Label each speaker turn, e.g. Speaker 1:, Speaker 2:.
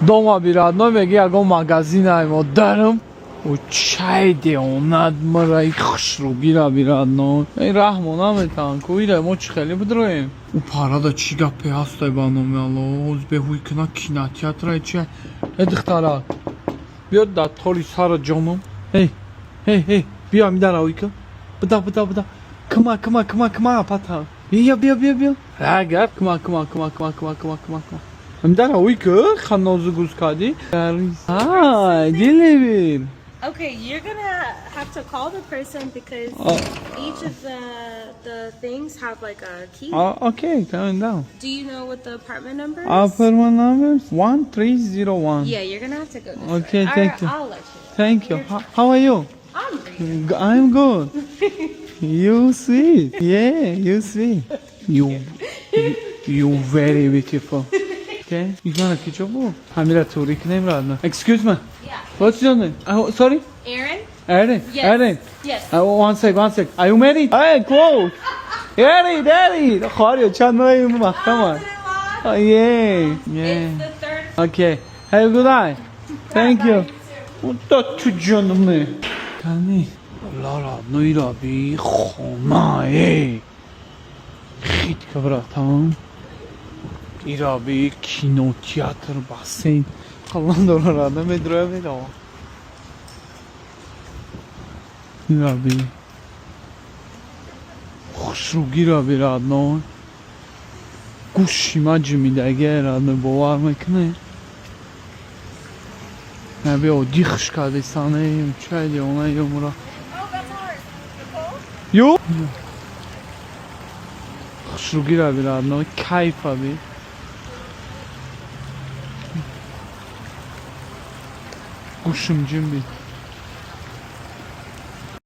Speaker 1: Дома би, родной, меги ягон магазин мо дарам. О, чай деонад мара, и хушрӯгира би, родной. Эй, раҳмо наметан ку, ира мо чӣ хеле бидроем? Ӯ парада чӣ гапе ҳастай, ба номи Алло, ҳоз беҳуй кина кинотеатра чи. Э, духтарак, биё дар тори сара ҷонум. Эй, эй, эй, биё, мидара ой ка. Буда, буда, буда. Кма, кма, кма, кма, пата. Биё, биё, биё, биё. Агар кма, кма, кма, кма, кма, кма, кма, кма. Мидара ой ка, ханозу гуз кардӣ. Hi, deliver.
Speaker 2: Okay, you're gonna have to call the person because each of the things have like a key.
Speaker 1: Oh, okay, coming down.
Speaker 2: Do you know what the apartment number is?
Speaker 1: Apartment number 1301.
Speaker 2: Yeah, you're gonna have to go this
Speaker 1: Okay,
Speaker 2: way.
Speaker 1: thank you.
Speaker 2: I'll let you know.
Speaker 1: Thank you. How are you?
Speaker 2: I'm great.
Speaker 1: I'm good. You sweet. Yeah, you sweet. You very beautiful. Okay. You gonna ketchup? Hamira тури кунем, родной. Excuse me.
Speaker 2: Yeah.
Speaker 1: What's your name? Oh, sorry?
Speaker 2: Aaron?
Speaker 1: Erin.
Speaker 2: Yes.
Speaker 1: Erin.
Speaker 2: Yes.
Speaker 1: One sec, one sec. Are you married? Hey, close. Erin, Erin. خاریا چند ماه مختم. Oh, yeah. Yeah.
Speaker 2: It's the third.
Speaker 1: Okay. Have a good night. Thank you. Да ту ҷонуме. Кани. Лара, нуира би хонае. Хит ка, братан. Ира би кинотеатр, бассейн. Қалан дора, рада медроя медава. Ира би. Хушругира би, родной. Гӯши ма ҷимидаге, родной, бовар мекунӣ? Наби оддӣ хуш кардисане, чай девона ёмура.
Speaker 2: Oh, that's ours. Nicole?
Speaker 1: Ё хушругира би, родной, кайфа би. Гӯшим ҷимби.